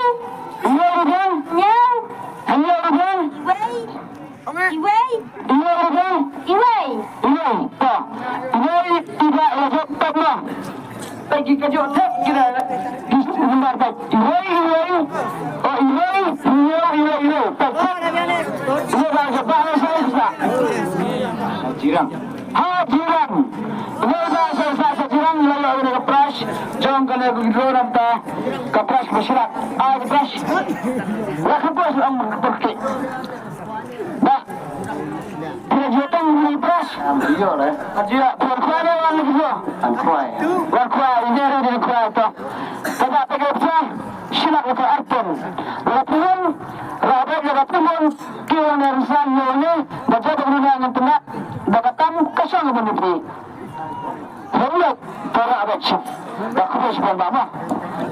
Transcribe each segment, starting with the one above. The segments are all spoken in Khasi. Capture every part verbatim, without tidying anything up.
Iwei. Iwei ruh biang. Hynñiew. Hynñiew ruh biang. Iwei. Iwei. Iwei ruh biang. Iwei. Iwei. To. Iwei i Bah la jop pat mo. Peit ki ka jop thep ki da. Ki sumar peit. Iwei, iwei. Oh, iwei, hynñiew, iwei, iwei. Peit, peit. Iwei ba jop ba sa sa. Jirang. Ha Jirang. Ngi ba sa sa sa Jirang la ïoh ïa ka prize jong kane ka draw namar ka prize ba shlak. Ai ka prize. La ka prize ong ka prize. Ba. Phi la ju tang ïa ka prize. Ïoh le. Ïoh, phi la khuai ne wan la ka ïoh. Wan khuai. Wan khuai, ïa ri ri khuai to. Ka ba ka jop sa. Shlak ïa ka arpon. La phi wan. Ra ba ka phi wan. Ki wan ne ri san ïoh ne. Ba jop ba ka ri ngan tynat. Ba ka tam ka shong ba ni phi. Hynrei para abet ship. Ba khublei shibun ba ma.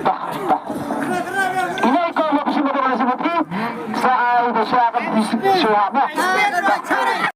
Ba, ba. Ine ko mo bisi mo bisi mo ti. Sa ai de sa ka bisi sa ma.